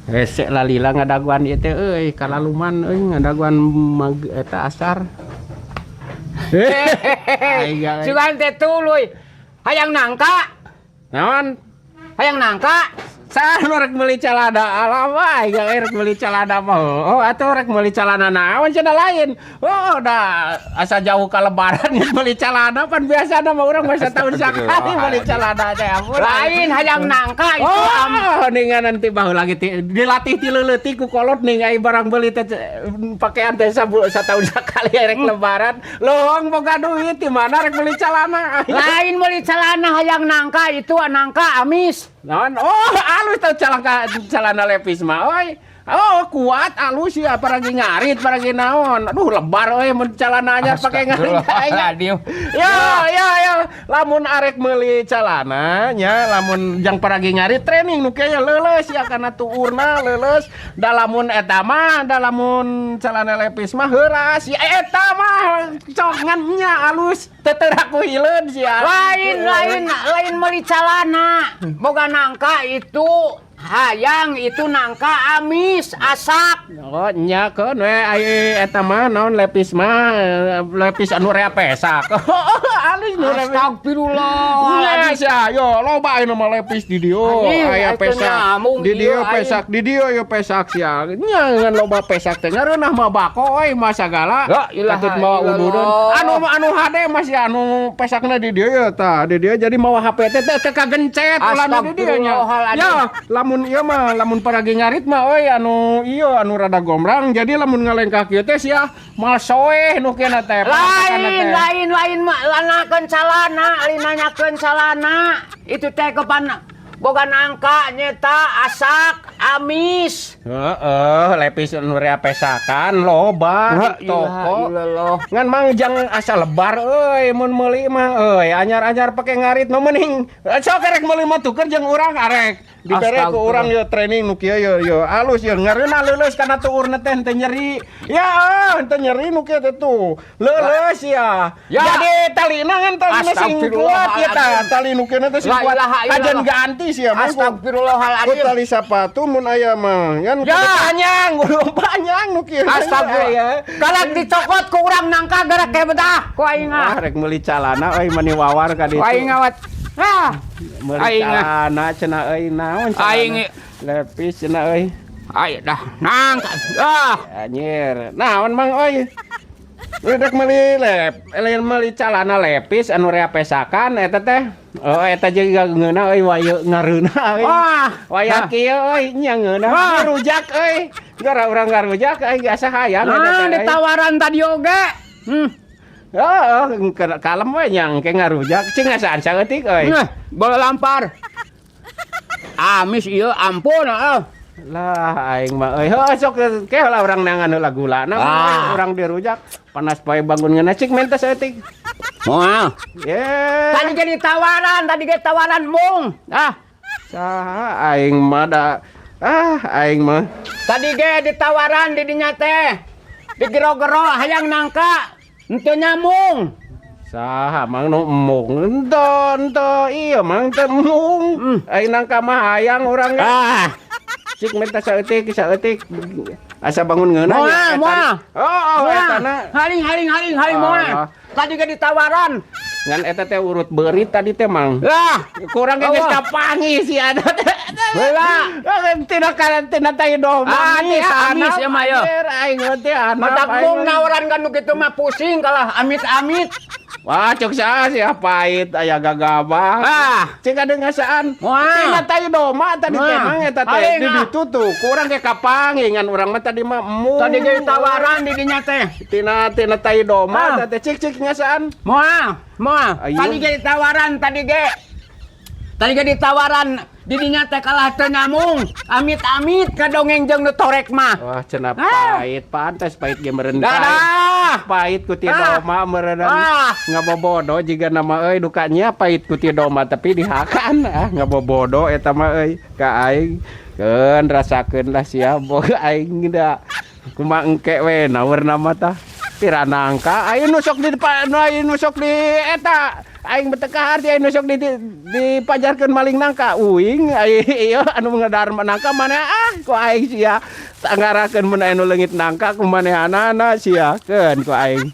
Hese lalila ngadaguan ieu teh euy, kalaluman euy ngadaguan mag eta asar. Aing ga- Sugan teh tuluy. Hayang nangka, Naon? Hayang nangka. Saha nu rek meuli calana? Alah wae ga rek meuli calana mah. Oh, atuh rek meuli calana naon cenah lain. Oh, da asa jauh ka Lebaran geus meuli calana, pan biasana mah urang mah satahun sakali meuli calana teh, ampun. Lain hayang nangka itu. Oh, ningan nanti baheula lagi dilatih ti leutik ku kolot ning ai barang beuli teh pakaian teh satahun sakali rek Lebaran. Lohong boga duit di mana rek meuli calana? Lain meuli celana, hayang nangka itu, nangka amis. Naon? Oh, alus tau calana, calana lepis mah. Oi. Oh, kuat alus ya, paragi ngarit, paragi naon. Aduh, lebar euy mun calana anyar pake ngarit aing. Astagfirullahaladzim. Ya, ya, ya. Lamun arek meuli calana nya, lamun jang paragi ngarit training nu kieu leuleus ya kana tuurna leuleus. Da lamun eta mah, da lamun calana lepis mah heuras. Ya eta mah cok ngan nya alus teu teu ku hileun sia. Lain, lain, lain meuli celana. Boga nangka itu hayang itu nangka amis asak. Oh, nya keun we ai eta mah naon lepis mah, lepis anu rea pesak. Alus nu lepis. Astagfirullah. Nya sia, yo loba ayeuna mah lepis di dieu, Anjing, aya aya teu pesak. nyambung Di dieu ieu, aing. Pesak, di dieu yo pesak sia. Nya ngan loba pesak teh ngareunah mah bako euy mah sagala. La ilaha Katut mawa ududeun. illallah. Anu anu hade masih anu pesakna di dieu ya tah, di dieu jadi mawa HP teh teu kagencet ulah nu di dieu nya. Astagfirullahaladzim. Ya, lamun ieu mah lamun paragi ngarit mah euy anu ieu anu rada gombrang, jadi lamun ngalengkah kieu teh sia mal soeh nu kieu teh. Lain, lain, lain mah lanakeun calana, lain nanyakeun calana. Itu teh kepan boga nangka nyeta asak amis. Heeh, lepis nu rea pesakan loba di toko. Ilallah. Ngan mang jang asa lebar euy mun meuli mah euy, anyar-anyar pake ngarit mah mending sok rek meuli mah tuker jeung urang, arek dibere ku urang yo training nu kieu yo yo alus yo ngareunah leuleus kana tuurna teh teu nyeri ya, teu nyeri nu kieu teh tuh leuleus ya. Ya. Jadi talina ngan talina sing kuat ya tah, tali nu kieu teh sing La kuat ilaha illallah. Kajen ganti sia mah ku Astagfirullahaladzim. Tali sepatu mun aya mah kan Ya. kudu panjang, kudu panjang nu kieu. Astagfirullah. Kalak dicokot ku urang nangka gara kayak bedah ku aing Wah, ah. rek meuli calana euy mani wawar ka ditu. Ku aing ngawat. Ah. Meuli Aing ah. calana cenah euy, naon calana? Aing. Lepis cenah euy. Ayo dah nangka. Ah. Anjir. Naon mang euy? Rek meuli lep, lain meuli calana lepis anu rea pesakan eta teh. Oh, eta juga ngeunah euy, wayu ngareunah euy. Wah. Waya kieu euy nya ngeunah. Wah. Ngarujak euy. Gara urang ngarujak euy asa hayang eta Nah, teh, euy. ditawaran tadi oge. Oh, kalem we nyang ke ngarujak cing ngasaan saeutik euy. Nah, bola lampar. Amis ieu, ampun ah. Lah aing mah euy, heuh sok ke lah urang neangan heula gulana Ah. urang dirujak panas poe bangun ngeunah cik menta saeutik. Moal. Ye. Tadi ge ditawaran, tadi ge tawaran mung. Ah, Saha aing mah da ah aing mah. Tadi ge ditawaran di dinya teh. Digero-gero hayang nangka. Henteu nyamung. Saha mang nu emung? Ento ento iya mang teu emung. Aing nangka mah hayang urang ge. Ah, Cik menta saeutik saeutik asa bangun ngeunah Moal, nya, eta. Moal. Oh, oh Moal. eta na. Haling haling haling haling moal. Ah. Tadi ge ditawaran. Ngan eta teh urut beurit tadi teh mang. Lah, Kurang ge geus Awas. kapangi sih ada. Heula. Tina kana tina tai domba. Ah, amis, amis ya mah, yo. Aing teh anak. Matak mung nawaran kan nu kitu mah pusing kalah amit-amit. Wah, cuk saha sih pahit aya gagabah. Ah. Cik ada ngasaan. Wah. Tina tai domba tadi teh Wah. mang eta teh Aing, di ah. ditu tuh. Kurang ge kapangi ngan urang mah tadi mah embung. Tadi ge ditawaran di dinya teh. Tina tina tai domba Ah. eta teh cik cik ngasaan. Moal, moal. Ayo. Tadi ge ditawaran, tadi ge. Tadi ge ditawaran di dinya teh kalah teu nyamung. Amit-amit kadongeng jeung nu torek mah. Wah, cenah Ah. pahit, pantes pahit ge meureun. Dadah. Pahit ku ti Ah. domba meureun. Ah. Ngabobodo jiga nama euy dukanya pahit ku ti domba tapi dihakan ah ngabobodo eta mah euy ka aing. Keun rasakeun lah sia boga aing da. Kumaha engke we nawer nama tah. Pira nangka aya nu sok di depan, aya nu sok di eta. Aing teu kaharti anu sok dipajarkeun maling nangka uing ai ieu anu ngadahar nangka mana ah ku aing sia tanggarakeun mun anu leungit nangka ku manehanana sia keun ku aing.